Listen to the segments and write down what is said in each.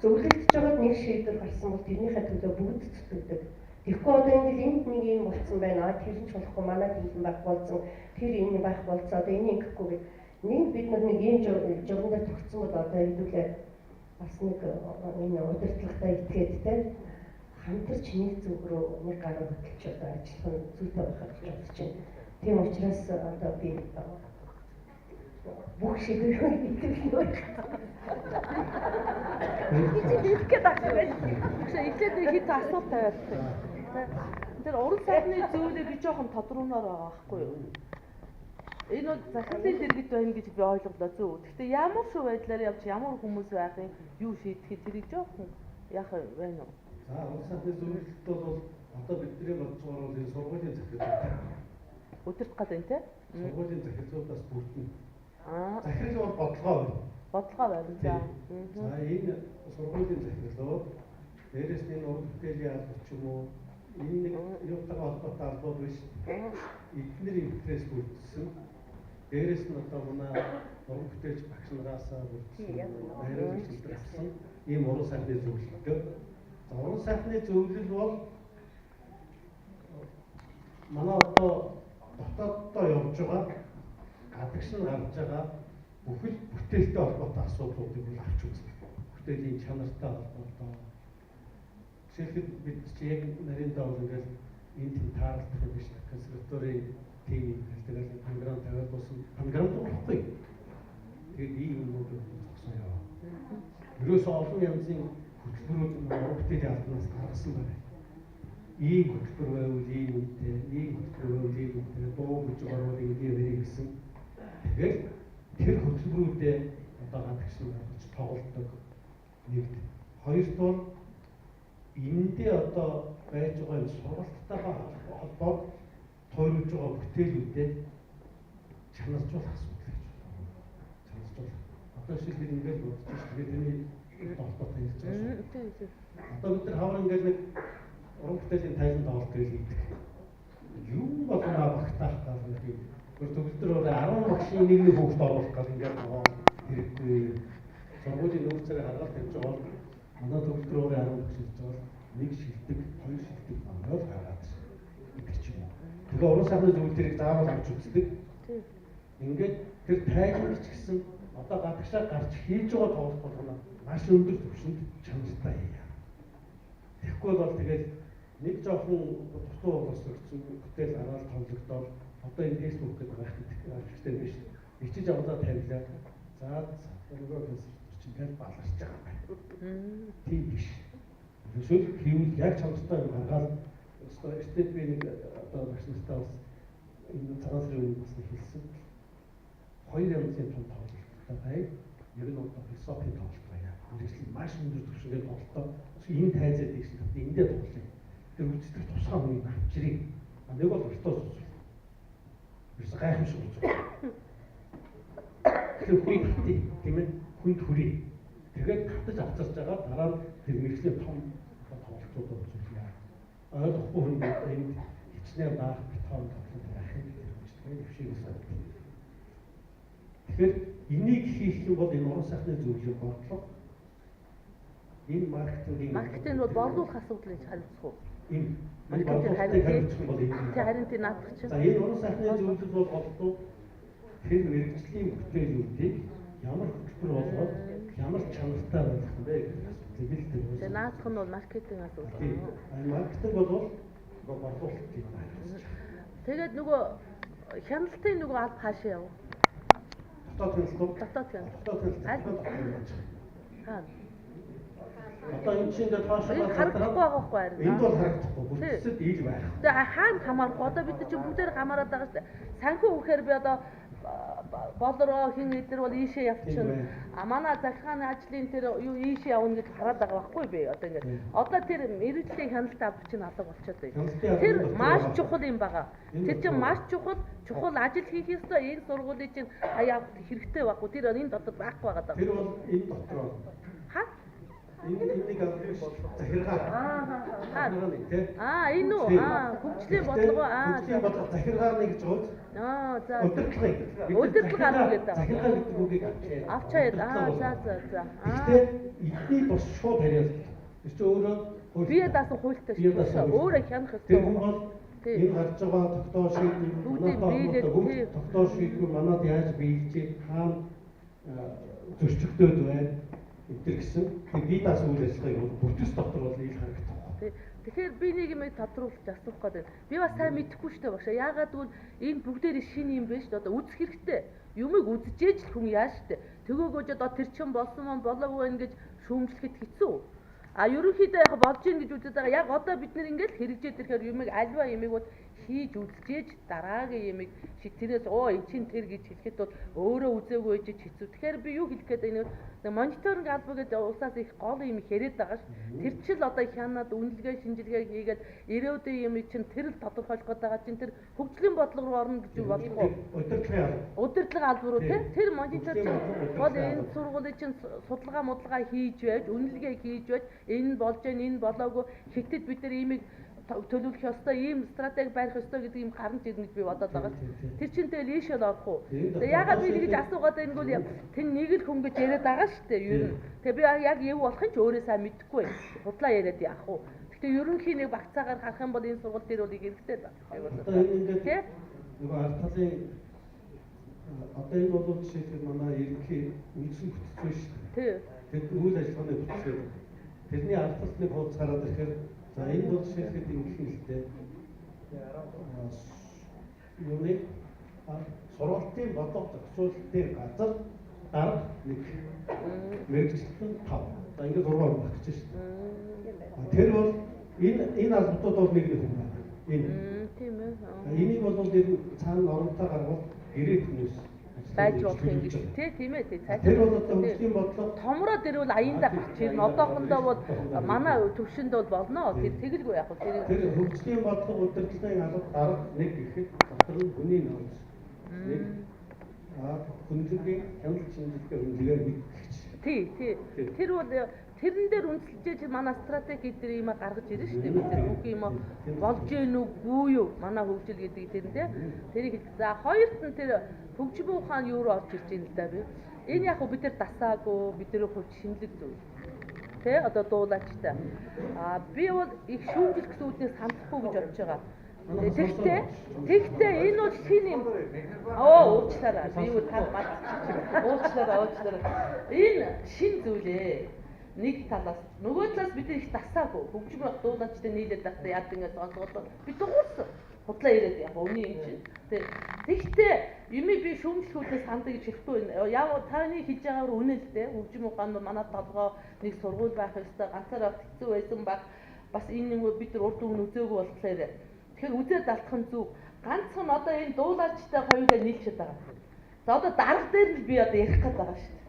Зөвлөгдөж байгаад нэг шийдвэр гарсан бол тэрнийхээ төлөө бүгд зүтгэдэг. Тэгэхгүй одоо ингээд энд нэг юм болцсон байна. Тэр нь ч болохгүй, манай тийм байх болсон. Тэр энэ байх болсон. Одоо энэ ингэхгүй гэх нэг бид нар нэг ийм журам дээр тогтсон бол одоо хэдүүлээ бас нэг энэ удирдлагатай итгээд те хамтарч нэг зүг рүү нэг гараа хөтлөж одоо ажиллах нь зүйтэй байх гэж бодож байна. Тийм учраас одоо би бүх шийдвэрийг итгэл. Би хэлэх гээд байх юм байна. Эхлээд нэг хэд асуулт тавиад. Тэр уран сайхны зөвлөө би жоохон тодруулмаар байгаа байхгүй юу? Энэ бол захирлын дэргэд байна гэж би ойлголоо зөв. Гэхдээ ямар шиг байдлаар явж ямар хүмүүс байхын юу шийдэхийг тэрийг жоохон яах вэ уу? За, уран сайхны зөвлөлт бол одоо бидний бодож байгаа бол энэ сургуулийн захирал. Удирдах гэдэг юм те? Сургуулийн захирлуудаас бүрдэнэ. Захирал бол бодлогоо байна. Бодлогоо байна. За. За, энэ сургуулийн захирлууд дээрээс нь энэ уран бүтээлийн алба ч юм уу энэ нэг юутайгаа холбоотой албууд биш. Эднэр интерес бүрдсэн. Дээрээс нь одоо манай уран бүтээлч багш нараасаа бүрдсэн, найруулагч нар авсан ийм уран сайхны зөвлөлтөө. За, уран сайхны зөвлөл бол манай одоо дотооддоо явж байгаа гадагш нь гарч байгаа бүхэл бүтээлтэй холбоотой асуудлуудыг бол авч үздэг. Бүтээлийн чанартай холбоотой. Жишээлбэл бид чи яг нарийнда бол ингээл энэ тийм тааралдах юм биш. Консерваторийн тим юм гэл тэгэл програм тавиад дуусна. Програм дуухгүй. Тэгээд ийм юмнуудыг зогсоо. Ерөөсөө олон янзын хөтөлбөрүүд уран бүтээлийн албанаас гаргасан байна. Ийм хөтөлбөр байвал ийм үнэтэй, ийм хөтөлбөр байвал ийм үнэтэй, дуу гэж оруулах ийм хэрэг гэсэн. Тэгээд тэр хөтөлбөрүүдээ одоо гадагш нь гаргаж тоглодог нэгд. Хоёрдугаар эндээ одоо байж байгаа энэ сургалтайгаа холбоод тойруулж байгаа бүтээлүүдэд чанаржуулах асуудал гэж байна. Чанаржуулах. Одоо жишээлбэл ингээд бодож шүү. Тэгээд тэрний холбоотой ярьж байгаа шүү. Одоо бид нар хавар ингээд нэг уран бүтээлийн тайлан тоглолт гэж хийдэг. Юм болгоноо багтаах гал нэг юм. Төгөлдөр 10 багшийн нэг нэг хүүхд оруулах гал ингээд байгаа хэрэггүй. Сургуулийн нөөц зэрэг харгалт тавьж байгаа бол манай төгөлдөр 10 багш хийж байгаа бол нэг шилдэг, хоёр шилдэг манайд гаргаад гэдэг ч юм уу. Тэгээ уран сайхны зөвлөл тэрийг заавал авч үздэг. Ингээд тэр тайлбарч гэсэн одоо гадагшаа гарч хийж байгаа тоглолт болгоно маш өндөр түвшинд чанартай хийе. Тэгэхгүй бол тэгээд нэг жоохон дутуу боловсрогдсон бүтээл гараад тоглогдоод одоо энэ Facebook гэдэг байх хэрэгтэй биш. Бичиж авлаа тавилаа. За нөгөө консерватор чинь ингээд баларч байгаа юм байна. Тийм биш. Ерөөсөө хийвэл яг чанартай юм гаргаад өстой эртний би нэг одоо багш нартай бас энэ цагаан сарын өмнө бас хэлсэн. Хоёр янзын том тоглолттой бай. Ер нь одоо философийн тоглолт байна. Мэргэжил маш өндөр түвшинтэй тоглолтоо энэ тайзаад ийшээ эндээ тоглоё. Тэр үздэг тусгай хүнийг авчирыг. Нэг бол виртуоз үзвэл. Ерөөсө гайхамшиг үзвэл. Тэр хүн татъя, тийм ээ, хүнд хүрье. Тэгээд татаж авчирч байгаа дараа нь тэр мэргэжлийн том тоглолтуудаа үзүүлье. Ойлгохгүй хүн энд хичнээн баах бетон тоглолт байх юм тэр хүчтэй дэвшигээс авдаг. Тэгэхээр энийг хийх юм бол энэ уран сайхны зөвлөлийн бодлого энэ маркетингийн маркетинг бол борлуулах асуудлыг хариуцах уу? Энэ маркетинг хариуцах юм бол энэ. Тэг харин тийм наадах чинь. За, энэ уран сайхны зөвлөл бол голдуу тэр мэргэжлийн бүтээлүүдийг ямар хөтөлбөр болгоод ямар чанартай байх юм бэ гэдэг асуудлыг л тэр. Тэгээ наадах нь бол маркетинг асуудал. Тийм. Маркетинг бол борлуулалтыг хариуцах. Тэгээд нөгөө хяналтын нөгөө алба хаашаа яв? Дотоод хяналт уу? Дотоод хяналт. Дотоод хяналт. Хаа. Одоо энэ чинь ингээд хоошоо харагдахгүй байгаа байхгүй харин. Энд бол харагдахгүй. Бүтцэд ил байх. Тэгээ хаана хамаарахгүй. Одоо бид нар чинь бүгдээр хамаарат байгаа шүү дээ. Санхүү гэхээр би одоо болороо хин эдэр бол ийшээ явчихна. А манай захиргааны ажлын тэр юу ийшээ явна гэж хараад байгаа байхгүй би одоо ингээд. Одоо тэр мэргэжлийн хяналт авах чинь алга болчиход байна. Тэр маш чухал юм байгаа. Тэр чинь маш чухал ажил хийх ёстой. Энэ сургуулийн чинь хаяа хэрэгтэй байхгүй. Тэр энэ дотор байхгүй байгаа даа. Тэр бол энэ дотор байна. Ха? Энэ нэг албан захиргаа. Аа, энэ үү? Аа, хөгжлийн бодлого. Аа, хөгжлийн бодлого захиргааны гэж байгаа. Аа, за. Удирдлага. Удирдлага алба гэдэг. Захиргаа гэдэг үгийг авчаа. Авчаа. Аа, за. Гэхдээ эднийг бас шууд харьяалах. Тэр чинь өөрөө бие даасан хуультай шүү дээ. Өөрөө хянах ёстой. Тэр хүн бол энэ гарч байгаа тогтоол шийдвэр манайтай бүгд тогтоол шийдвэр манад яаж биелж хаана зөрчигдөөд байна энэ гэсэн. Тэр бие даасан үйл ажиллагааг бол бүтц дотор бол ил харагдах. Тэгэхээр би нэг юм тодруулж асуух гэдэг. Би бас сайн мэдэхгүй шүү дээ багшаа. Яагаад гэвэл энэ бүгдээр шинэ юм байна шүү дээ. Одоо үзэх хэрэгтэй. Юмыг үзчихээж л хүн яа шүү дээ. Төгөөгөөж одоо тэр чин болсон мөн болоогүй байна гэж шүүмжлэхэд хэцүү. А ерөнхийдөө яг болж ийн гэж үзээд байгаа. Яг одоо бид нэр ингээд хэрэгжээд ирэхээр юмыг альва юмыг бол хийж үзчихээж дараагийн юмыг тэрээс оо эн чин тэр гэж хэлэхэд бол өөрөө үзээгүй байж хэцүү. Тэгэхээр би юу хэлэх гээд байна вэ? Мониторинг алба гэдэг улсаас их гол юм яриад байгаа ш. Тэр чил одоо хянаад үнэлгээ шинжилгээ хийгээд ирээдүйн юм чинь тэр л тодорхойлох гээд байгаа чинь тэр хөгжлийн бодлого руу орно гэж бодох уу? Удирдлагын алба. Удирдлага алба руу тий. Тэр монитор чинь бол энэ сургуулийн чинь судалгаа мудлага хийж байж, үнэлгээ хийж байж, энэ болж гэн энэ болоогүй хэтэд бид нар иймийг төлөвлөх ёстой, ийм стратеги барих ёстой гэдэг юм гарна ирнэ гэж би бодоод байгаа. Тэр чинь тэгэл ийшээ л орох уу? Тэгээ ягаад би тэгж асуугаад байна гэвэл тэн нэг л хүн гэж яриад байгаа шүү дээ ер нь. Тэгээ би яг юу болохын ч өөрөө сайн мэдэхгүй байна. Худлаа яриад яах вэ? Гэхдээ ерөнхий нэг багцаагаар харах юм бол энэ сургууль дээр бол их хэрэгтэй л байна. Одоо энэ ингээд нөгөө ард талын одоо энэ бол жишээлбэл манай ерөнхий үндсэн бүтц шүү дээ. Тэр үйл ажиллагааны бүтц гэдэг. Тэрний ард талд нэг хуудас гараад ирэхээр за энэ бол жишээлбэл ингэх юм л дээ. Юуны сургалтын бодлого зохицуулалтын газар дарга нэг мэргэжилтэн 5. За ингээд 6 хүн багч шүү дээ. Тэр бол энэ албадууд бол нэг нэг хүн байна. Энэ. Тийм ээ. Энийг бол ер нь цаана оронтой гаргавал гэрээ хүмүүс байж болох юм гэж тий тийм ээ тий цаашаа. Тэр бол одоо хөгжлийн бодлого томроо дэрвэл аяндаа гарч ирнэ. Одоохондоо бол манай төвшөнд бол болно. Тэр тэгэлгүй яг тэр тэр хөгжлийн бодлого удирдлагын алба дарга нэг гэхэд дотор нь хүний нөөц нэг хүнлэгийн хяналт шинжилгээ үнэлгээ нэг гэж. Тий тий. Тэр бол тэрэн дээр үндэслэж манай стратеги гэдэг юм гаргаж ирнэ шүү дээ. Бид тэр бүх юм болж гин үгүй юу? Манай хөгжил гэдэг тэр нь тий. Тэрийг за хоёрт нь тэр хөгжмөн ухаан юу руу орж ирж байна л да би. Энэ яг бид тэр дасаагүй, бидний хувьд шинэлэг зүйл. Тэ одоо дуулаачтай. А би бол их шүүмжлэх гэсэн үднээс санахгүй гэж бодож байгаа. Тэгтээ энэ бол шинэ юм. Оо уучлаарай. Би юу та мартчих. Уучлаарай, уучлаарай. Энэ шин зүйл ээ. Нэг талаас нөгөө талаас бид их дасаагүй. Хөгжмөн дуулаачтай нийлээд байхдаа яад ингэ сонсгоод би дуурсан. Худлаа яриад яг үний юм чинь. Тэгтээ юмыг би шүүмжлэхүүдээс хандаг гэж хэлэхгүй байна. Яг таны хэлж байгаагаар үнэ л дээ. Хөгжим ухаан манай толгой нэг сургууль байх ёстой. Ганцаар авах хэцүү байсан баг. Бас энэ нэг бид нар урд өмнө үзээгүй болохоор. Тэгэхээр үзээд алдах нь зөв. Ганцхан одоо энэ дуулаачтай хоёулаа нийлчихэд байгаа. За одоо дарга дээр нь би одоо ярих гээд байгаа шүү дээ.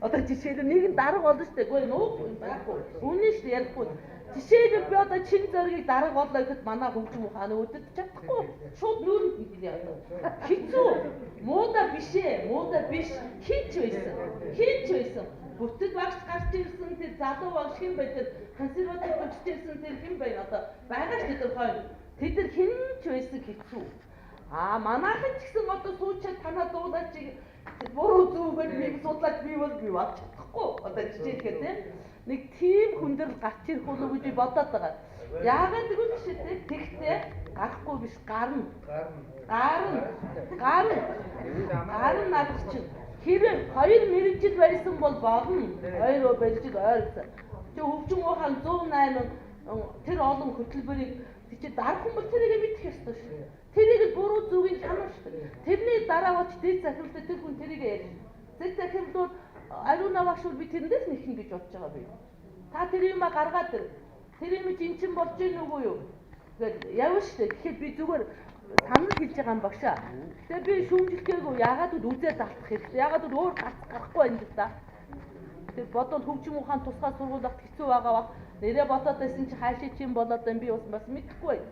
Одоо жишээлбэл нэг нь дарга болно шүү дээ. Үгүй нуух байхгүй. Үнэн шүү дээ ярихгүй. Жишээлбэл би одоо чин зоригийг дарга боллоо гэхэд манай хөгжим ухааны өдөрт чадахгүй. Шууд нүүрэнд нь хэлье. Хэцүү. Муудаа биш ээ. Муудаа биш. Хин ч байсан. Хин ч байсан. Бүтэд багш гарч ирсэн тэр залуу багш хэн бэ тэр консерватив төгсөж ирсэн тэр хэн бэ одоо байгаа шүү дээ хоёр. Тэд нар хэн ч байсан хэцүү. А манайхан ч гэсэн одоо суучаад танаа дуулаач буруу зүгээр нэг судлаач би бол би болж чадахгүй. Одоо жишээлхээр тийм нэг тийм хүндрэл гарч ирэх болов гэж би бодоод байгаа. Яагаад гэвэл жишээтэй тэгтээ гарахгүй биш гарна. Гарна. Гарна. Гарна надад чинь хэрэг хоёр мэрэгжил байсан бол болно. Хоёр мэрэгжил ойролцоо. Чи хөгжим ухаан 108 тэр олон хөтөлбөрийг чи дарах хүн бол тэрийг мэдэх ёстой шүү. Тэрийг л буруу зүгийг хянах шүү. Тэрний дараа болж дэд захиралтай тэр хүн тэрийг ярьж. Дэд захирал бол ариун авах шүүл би тэрэндээс нэхэн гэж бодож байгаа би. Та тэр юмаа гаргаад ир. Тэр юм чи эн чин болж гин үгүй юу? Тэгэл явна шүү дээ. Тэгэхээр би зүгээр санал хэлж байгаа юм багшаа. Тэгээ би шүүмжлэхгээгүй яагаад гэвэл үзээд алдах хэрэгтэй. Яагаад гэвэл өөр гарц гарахгүй байна л да. Тэр бодвол хөгжим ухаан тусгай сургууль багт хэцүү байгаа бах. Нэрээ бодоод байсан чи хаашаа чинь болоод байна би бас мэдэхгүй байна.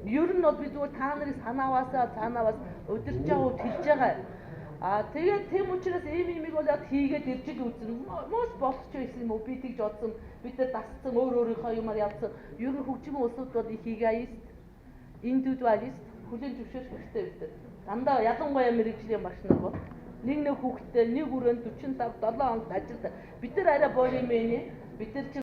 Ер нь бол би зүгээр та нарыг санааваасаа цаанааваас удирч байгаа үг хэлж байгаа. А тэгээд тийм учраас ийм имийг бол яг хийгээд ирж л үзнэ. Мууч болох ч байсан юм уу? Би тэгж бодсон. Бид нар дасцсан өөр өөрийнхөө юмар явцсан. Ер нь хөгжмөн улсууд бол их эгоист, индивидуалист, хүлээн зөвшөөрөх хэрэгтэй бид нар. Дандаа ялангуяа мэрэгжлийн багш нар бол Нэг нэг хүүхэдтэй нэг өрөөнд 45 7 хоног ажилдаг. Бид нар арай боо юм ээ. Бид нар чи